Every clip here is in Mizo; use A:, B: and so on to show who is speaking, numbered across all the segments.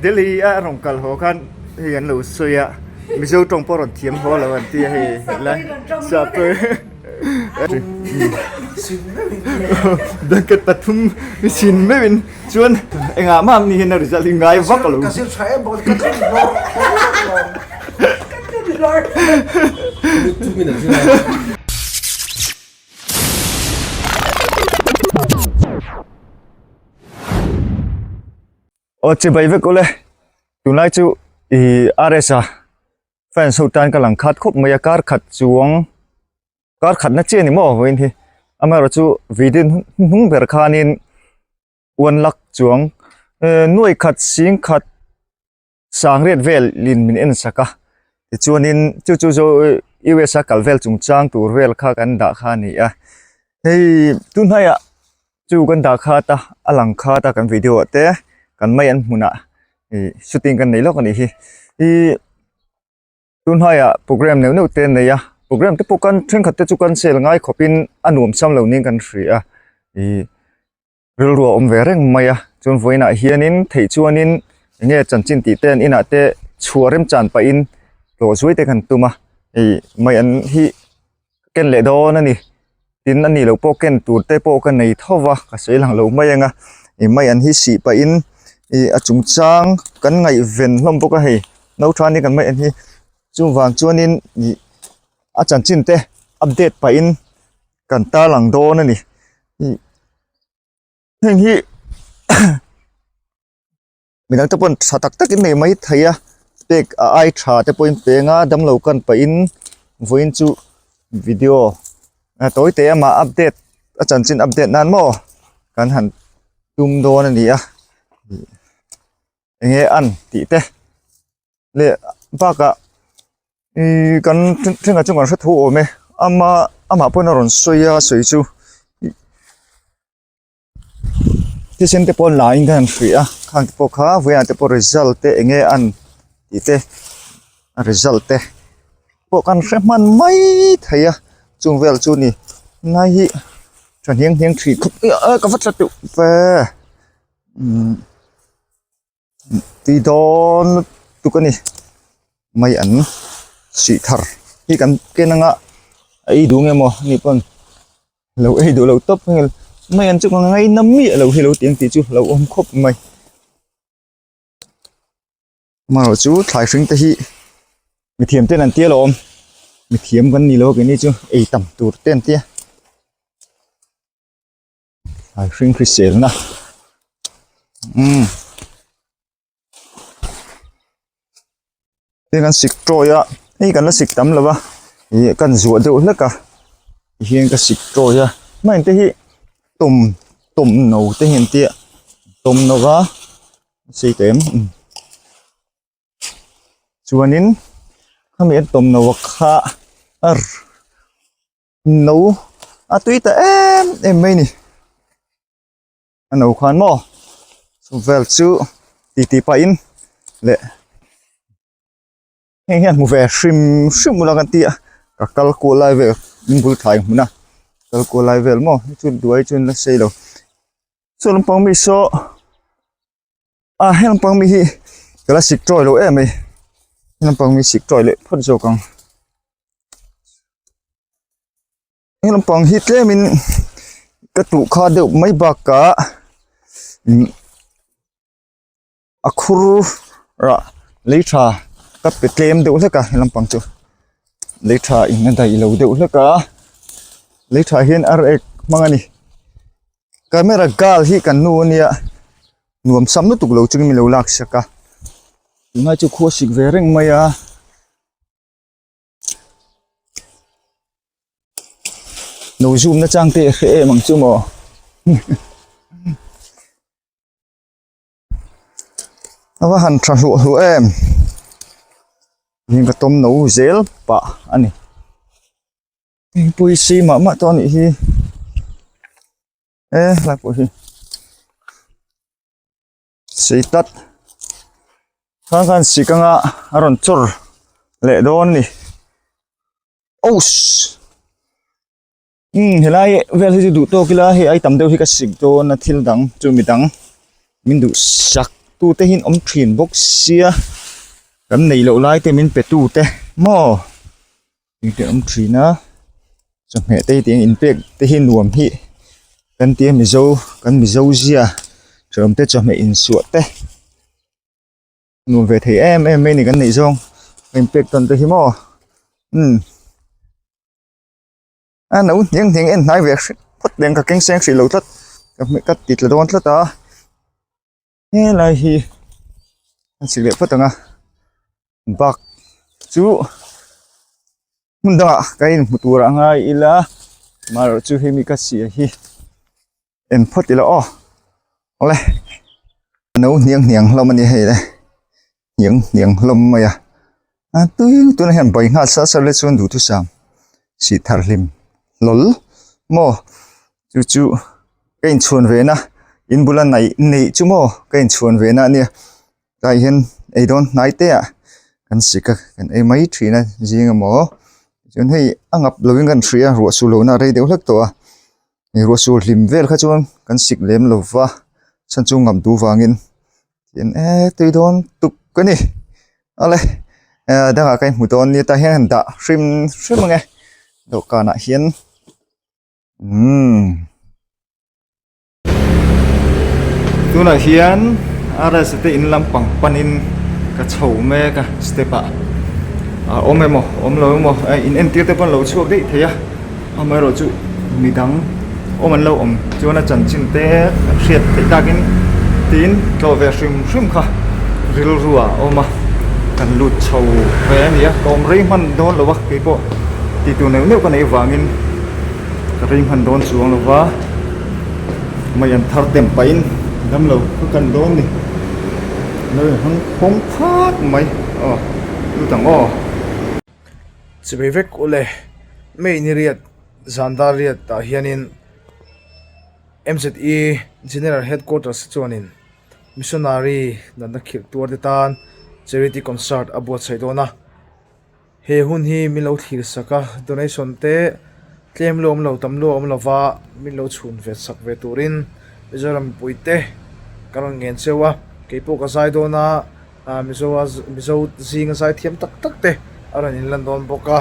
A: Delhi a rawn kal haw khan hei an lo sawi a, Mizo tawng pawh rawn thiam haw lo an ti a hei la sap blanket pathum sin meuhin chuan engah mah ni hian a result hi ngai vak lo.
B: Ka zir tha em bawk ka tlun lawr
C: Ka tlun lawr.
A: Aw chibai vek ule tunlai chu ih RS a fans ho tan ka lang khat khawp mai a kar khat chuang kar khatna chiah a ni maw vawiin hi amaherawh chu video hnung ber khanin one lakh chuang eh nuai khat sing khat Sangriat vel in min en sak a, tichuanin chu chu zo US a kal vel chungchang tur vel kha kan dah kha a ni a, hei tunhnaiah chu kan dah khat a, a lang khat a kan video ah te kan mai an hmunah ih shooting kan nei lawk a nih hi, ih tunhnaiah program neuh neuh te an nei a, program te pawh kan thenkhat te chu cancel ngai khawpin a nuam sam lo niin kan hria a, ih. Rilru a awm ve reng mai a, chuan vawiinah hianin theih chuanin eng nge chanchin tih te an inah te chhuah remchan pahin tlawh zuai te kan tum a, hei mai an hi ken leh dawn a ni, tin a nih loh pawh ken tur te pawh ka nei tho va ka sawi lang lo mai ang a, ih mai an hi sih pahin ih a chungchang kan ngaihven hlawm bawk a hei no tha ni kan mai an hi chuvang chuanin ih a chanchin te update pahin kan tarlang dawn a ni. Heng hi midang te pawn tha tak takin nei mai thei a pek a ai tha te pawhin peng a damlo kan pahin vawiin chu video a tawi te amah update a chanchin update nan maw kan han tum dawn a ni a enge an tih te leh bakah Ihh kan thenah chuan kan hre tho awm e ama amah pawhin a rawn sawi a sawi chu thisen te pawh an la in ka han hria a khang te pawh kha vawiinah te pawh result te eng nge an tih te a result te pawh kan hre hman mai thei a chung vel chu ni ngai hi tha hniang hniang thin khawp a ka va tla teuh ve umm. Tui dawn lutuk a ni mai an sih thar hi kan ken anga a ei duh nge maw ani pawn lo ei duh lo tawp mai mai an chu ka ngaina miah lo hi lo ti ang tih chu lo awm khawp mai amaherawh chu thlai hring te hi mithiam ten an tia lawm mithiam kan ni lo a keini chu ei tam tur te an tia. A hring hriselna umm hei kan sik tawi a hei kan la sik tam lo va ih kan zuah deuh hlek a tihian ka sik tawi a hmai te hi tawm tawm no te hi an tia tawm no va sei tawh em chuanin khami an tawm no a kha ar. No a tui ta em em mai ni a no khan maw chu vel chu ti ti pahin leh heng hian hmu ve hrim hrim ula kan ti a ka kal kual lai vel in bul thlai hmun a kal kual lai vel maw chu duai chuan la sei lo saw lampang mi saw a he lampang mi hi ka la sik tawi lo em mai he lampang mi sik tawi leh phawt zawk ang. He lampang hi tlemin ka tuh kha deuh mai bakah umm a khur rah lei tha ka pe tlem deuh hlek a he lampang chu lei tha in a daih lo deuh hlek a lei tha hian ar ek hmang a ni camera gal hi kan nu ania nuam sam lutuk lo chungin min lo lak sak a tunlai chu khua sik ve reng mai a. Lo zoom na chang te hre em ang chu maw a va han tha hluah hluah em heng ka tawm no zel pah a ni thingpui si mah mah tawh a nih hi e helai pawh hi. Sei tlat khang khan sik anga a rawn chawr leh dawn a ni ohh umm helai vel hi chu duh tawk ila hei ai tam deuh hi ka sik dawn a thil dang chu midang min duh sak. tu te hi an awm thin bawk sia kan neih loh lai te min pe tu te maw eng te awm thin a chawhmeh te hi tiang inpek te hi nuam hi kan tia mizo kan mizo zia ṭhian te chawhmeh insuah te. Nuam ve thei em em mai a ni kan neih zawng a inpek tawn te hi maw umm a no hniang hniang en hnai ve hrep phawt leh ang ka keng seng hrih lo tlat ka hmeh ka ti tla dawn tlat a helai hi a chhi leh phawt ang a bak chu hmun dangah ka inhmu tur a ngai ila amaherawhchu hemi ka chhia hi. En phawt ila aw awle no hniang hniang hlawm a ni hei le hniang hniang hlawm mai a a tui tunah hian bai nghal sar sar le chuan duhthusam sih thar hlim hlawl maw chu chu ka inchhuan ve na in bula naih neih chu maw ka inchhuan ve na a nia tlaiah hian ei dawn hnai te ah kan sik a kan ei mai thin a zing emaw chuan hei a ngap lovin kan hria ruah su lohna a rei deuh hlek tawh a. Ruah sur hlim vel kha chuan kan sik lem lo va chhan chu ngam duh vangin tin e tui dawn tuk a ni awle dangah ka inhmu dawn nia tah hian han dah hrim hrim ang e dawhkanah hian umm tunah hian RS te in lampang panin ka chho mek a step ah a awm emaw awm lo emaw in entir te pawh an lo chhuak daih thei a. Amaherawh chu midang awm an lo awm chuan a chanchin te an hriat theih takin tiin tlawh ve hrim hrim kha rilru ah a awm a, kan lut chho ve a ni a, ka awm rei hman dawn lo a keipawh tih tur neuh neuh ka neih avangin ka rei hman dawn chuang lo va, mai an thar tem pahin damlo ka kan dawn ni, lo inhawng khawng phak mai aw lut ang aw.
B: Chimei vek ule May ni riat zan dar riat ah hianin MZE General Headquarters chuanin Missionary natna khirh tuar te tan Charity Concert a buatsaih dawn a, he hun hi min lo thlir sak a, donation te tlem lu awm lo tam lu awm lova min lo chhun ve sak ve turin Mizoram mipui te ka rawn ngen cheu a, keipawh ka zai dawn a. Mizoa Mizo zinga zai thiam tak tak te a rawn inlan dawn bawk a,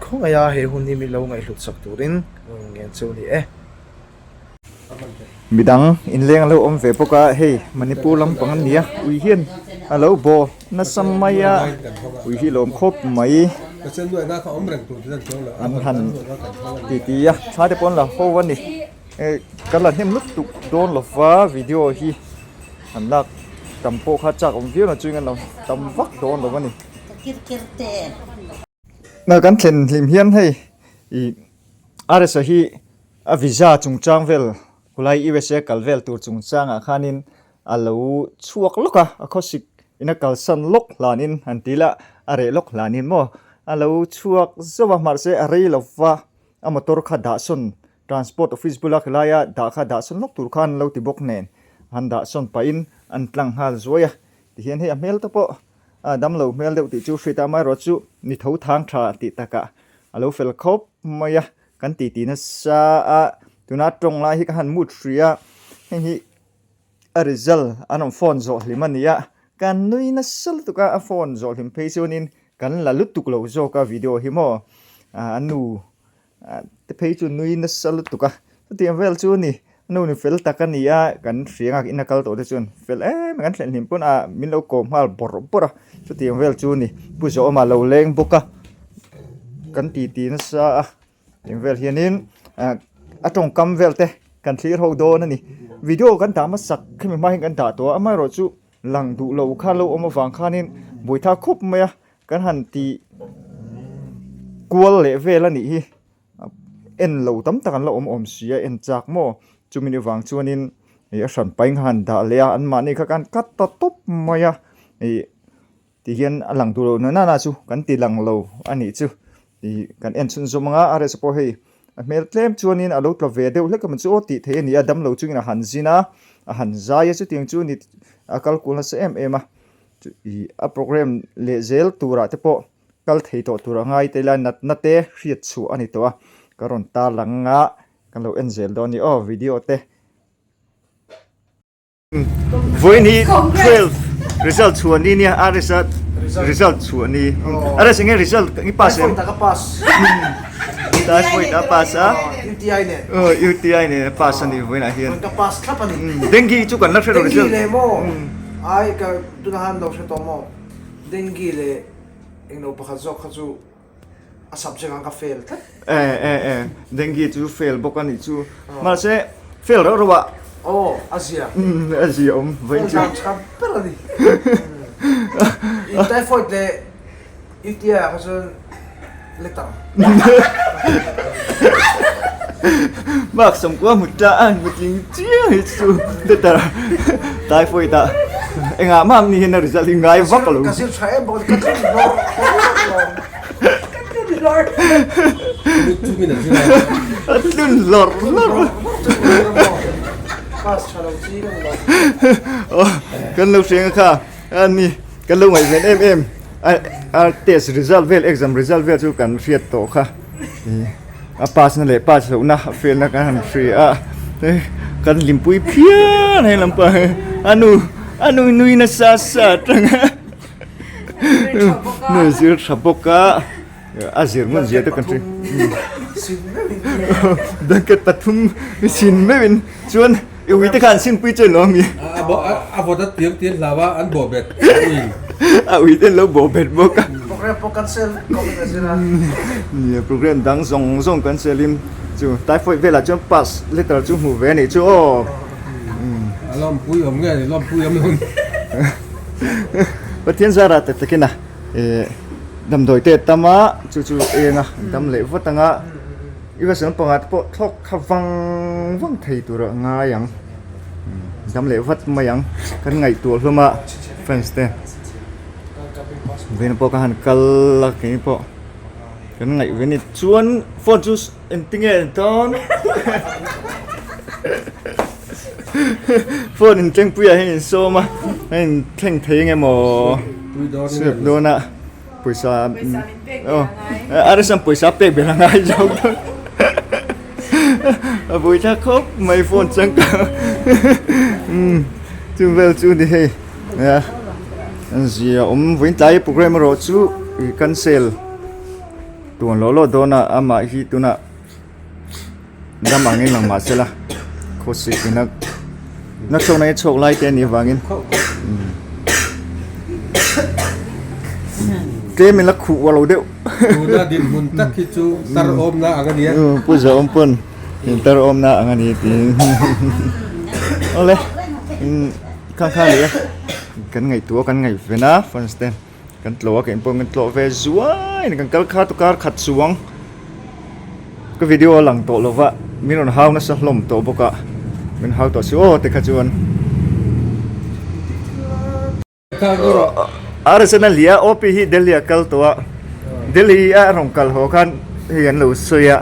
B: khawngaih a he hun hi mi lo ngaihhlut sak turin rawn ngen cheu ni e.
A: Midang inleng a lo awm ve bawk a, hei Manipur lampang a nia, ui hian a lo baw nasa mai a, ui hi lawm khawp mai, an han titi a, thla te pawh an la ho a ni, ka la hnem lutuk dawn lova video hi. An lak tam pawh kha chak awm viau na chu engin lo tam vak dawn lo a ni. Na kan thlen hlim hian hei ih RSA hi a visa chungchang vel khulai USA kal vel tur chungchangah khanin a lo chhuak lawk a, a khawsik in a kalsan lawk hlanin han ti ila a reh lawk hlanin maw a lo chhuak zauh a mahse a rei lo va a motor kha dah sawn Transport office bula khelaia dah kha dah sawn lawk tur khan an lo ti bawk nen han dah sawn pahin an tlang nghal zuai a, tihian hei a hmel te pawh a damlo hmel deuh tih chu hriat a, amaherawh chu ni tho thang tha tih takah a lo fel khawp mai a, kan ti ti nasa a, tuna tawng lai hi ka han mut hrih a, heng hi a result an rawn phone zawh hlim a ni a, kan nui nasa lutuk a, a phone zawh hlim phei chuanin kan la lutuk lo zawk a video hi maw a nu te phei chu nui nasa lutuk a chutiang vel chu a ni a nu ni fel tak a ni a kan hriang a in a kal tawh te chuan fel em kan thlen hlim pawn a min lo kawm nghal bawrh bawrh a chutiang vel chu a ni pu zawhawma lo leng bawk a kan ti ti nasa a tiang vel hianin ah a tawngkam vel te kan thlir ho dawn a ni video kan dah hmasak khemi hma hian kan dah tawh a amaherawh chu lang duh lo kha lo awm avang khanin buaitha khup mai a. Kan han ti kual leh vel a nih hi en lo tam tak an la awm awm si a en chak maw chumi ni vang chuanin ih a hran pain kha han dah leh a anmahni kha khan cut ta tawp mai a ih tihian a lang duh loh na na chu kan ti lang lo a nih chu ih kan en chhunzawm ang a a rest pawh hei a hmel tlem chuanin a lo tla ve deuh hlek emaw chu aw tih theih a ni a damlo chungin a han zin a a han zai a chutiang chu ni a kal kual nasa em em a. Ih a program leh zel turah te pawh kal thei tawh tur a ngai tel a natna te hriat chhuah a ni tawh a ka rawn tarlang a kan lo en zel dawn a ni aw video te. Vawiin hi 12 result chhuah ni nia RS a result chhuah ni. RS enge result i pass em?
B: Typhoid a pass.
A: Typhoid a pass a.
B: UTI nen.
A: Oh UTI nen a pass a ni vawiin ah hian.
B: Ka pass thlap a ni.
A: Dengue chu kan la hre lo result.
B: Dengue leh maw? Ai ka tunah han lo hre tawh maw? Dengue leh englo pakhat zawk kha chu a subject ang ka fail tlat.
A: E e e dengue chu fail bawk a nih chu mahse fail reuh reuh ah
B: aw a zia
A: a zia awm vawiin chu
B: fail dan tha ber a ni in typhoid leh UTI ah kha chuan letter
A: mark sawmkua hmu ta a hmu tling chiang hi chu letter typhoid ah engah mah ni hian a result hi ngai vak lo
B: ka zir tha em bawk ka tlun lawr
C: ka tlun lawr
A: a tlun lawr lawr
B: pass tha lo chi ka ni lo
A: kan lo hriang a kha a ni kan lo ngaihven em em a test result vel exam result vel chu kan hriat tawh kha. A pass na leh pass loh na a fail na kan han hria a kan hlimpui phian hei lam pang hi a nu a nu nui nasa sa atang a nu zir tha bawk a a zir ngun zia te kan hria blanket pathum sin meuhin chuan i ui te khan an sinpui che lo ami
D: a vawt a tir tir hlau a an bawh bet
A: a ui te an lo bawh bet bawk a
B: program pawh cancel kawng in a zir a
A: nia program dang zawng zawng cancel in chu typhoid velah chuan pass letter chu hmuh ve a nih chu aw
D: a lawmpui awm nge ni lawmpui awm lo
A: Pathian zara tak takin a eh damdawi te a tam a chu chu eng a dam leh vat ang a. US lampangah te pawh thlawk kha vang vang thei tur a ngai ang dam leh vat mai ang kan ngaihtuah hlawm a fans te vena pawh ka han kal a kei pawh kan ngaih ve ni chuan phone chu engtinge an dawn phone in tlengpui ah hian in sawm a a in thleng thei eng emaw swipe dawn a. Pawisa a restaurant pawisa pek ber a ngai zawk dawn a buai thlak khawp mai phone changkang chu vel chu ni hei a an zia awm vawiin tlai program erawh chu ih cancel tuan lawh lawh dawn a amah hi tunah dam angin lang mahse la khawsik ina na chhawk na hi chhawk lai te a nih avangin tlem in la khuh uar lo deuh
D: tuna dinhmun tak hi chu tar awmna ang a nia
A: pu za awm pawn in tar awmna ang a ni tiin awle khang kha leh a kan ngaihtuah kan ngaihven a fans te Kan tlawh a kein pawh kan tlawh ve zuai in kan kal kha tu kar khat chuang ka video a lang tawh lova min rawn hau nasa hlawm tawh bawk a min hau tawh si aw te kha chuan RSN a lia OP hi Delhi a kal tawh a Delhi a rawn kal haw khan hei an lo sawi a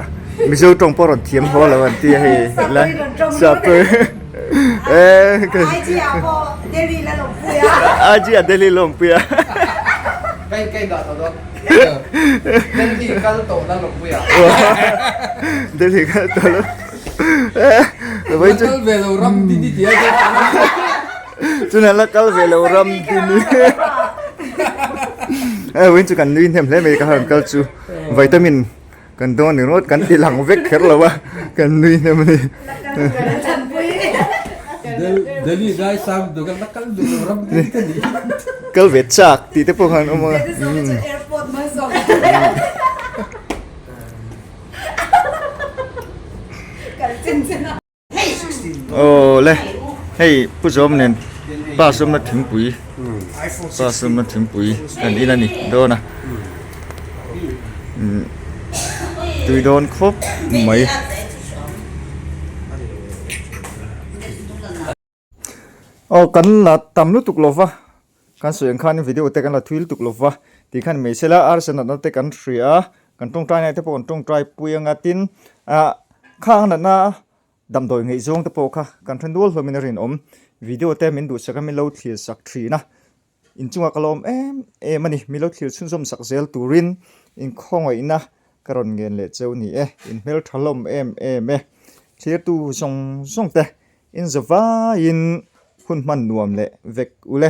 A: Mizo tawng pawh rawn thiam haw lo an ti a hei la Sapui.
C: IG ah pawh Delhi la lawmpui a.
A: IG ah Delhi lawmpui a.
E: Kai kai dah tawh dawn. Delhi kal tawh la lawmpui a.
A: Delhi kal tawh la.
D: La kal ve lo ram dini tia.
A: Chuna la kal ve lo ram dini. Eh win chu kan nui hnem hle mai ka han kal chu vitamin Kan dawn ringawt kan ti lang vek kher lo a, kan nui hnem a ni.
D: Delhi zai sang duh kan la kal duh lo ram ding te ni.
A: Kal ve chak tih te pawh khan awm a. Aw le hei Pu Zawm nen pa sawmna thingpui pa sawmna thingpui kan in a ni dawn a tui dawn khawp mai. Aw kan la tam lutuk lo va kan sawi ang khan video te kan la thui lutuk lo va tih khan hmeichhe la arsa natna te kan hria a kan tawngtai na te pawh kan tawngtai pui anga tin ah khang natna damdawi ngaih zawng te pawh kha kan then dual hlawmin a rinawm video te min duhsak a min lo thlir sak thin a. Inchungah ka lawm em em a ni. Milo thlir chhunzawm sak zel turin inkhawngaihna ka rawn ngen leh cheu ni e. In hmeltha hlawm em em e. Thlirtu zawng zawng te in za vaiin. Hun hman nuam leh vek ule.